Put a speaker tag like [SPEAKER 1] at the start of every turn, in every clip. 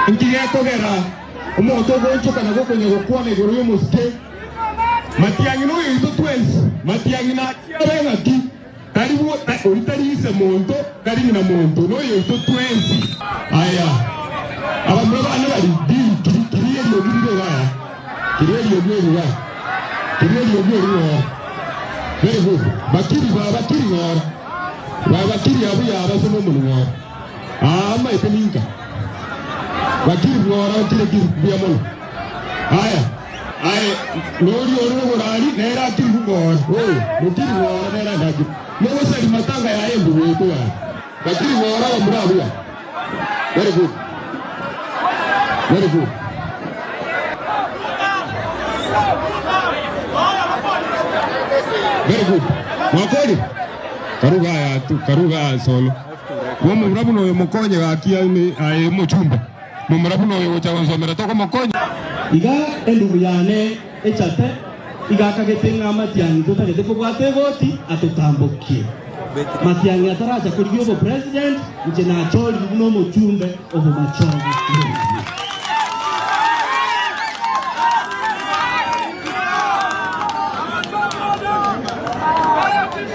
[SPEAKER 1] Inki gekogera omonto ogoonchoka na gokonya gokwana igoro y'omosike? Matiang'i noyoito twensi, matiang'i nachie abe ng'aki? Tari oria tari ise monto, tari ng'ina monto, noyoito twensi. Aya, abamura bane bari, Diri, kiri, kiri eriogi rire iga aya, kiri eriogi eri iga, kiri eriogi eri ng'ora. Very good. Bakiri, baba kiri ng'ora. Baba kiri abwo yabase nomonwa ng'ora. Aa, amaete ninka. Bakiri ng'ora okire kiri, mbuya mono. Aya. Aye noria ore oborari, nere akirigwe ng'ora, oo, mokiri ng'ora nere ande akirigwe. Mogosari matanga yaye embugu eke yaye. Bakiri ng'ora abamura abuya. Very good. Very good. Very good. Mwakori? Karuga aya tu, karuga aya solo. Momura buna oyo mokonye gaki aye omochumba. Momura buna oyo ogocha gonsomera tokomokonya.
[SPEAKER 2] Iga endugu yane echate iga akagete ng'a Matiang'i totagete kobwata egoti atotambokie. Matiang'i ataracha korigia obopresident inche nachorire buna omochumbe obomachoge bw'ebibe.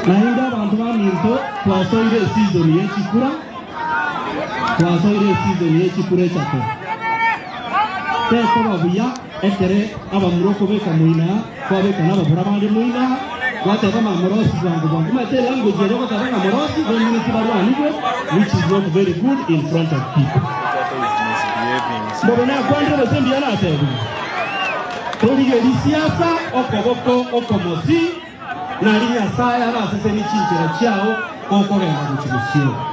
[SPEAKER 2] Naende abanto baminto twasoire eseason ye chikura. Twasoire esizoni ye chikura echato. Tekoba buya ekere abamura okobeka moina, kwabeka nabamura bande moina, gwateba ng'a morosi bwango bwango. Omanyete elanguage eria ogoteba ng'a morosi, bemineti barwanigwe, which is not very good in front of people. Mbobe nakwandire gose mbuya natebire? Torigerie siasa okoboko okomosi, nari Nyasae arasesenie chinchera chiao gokogenda gochia bosio.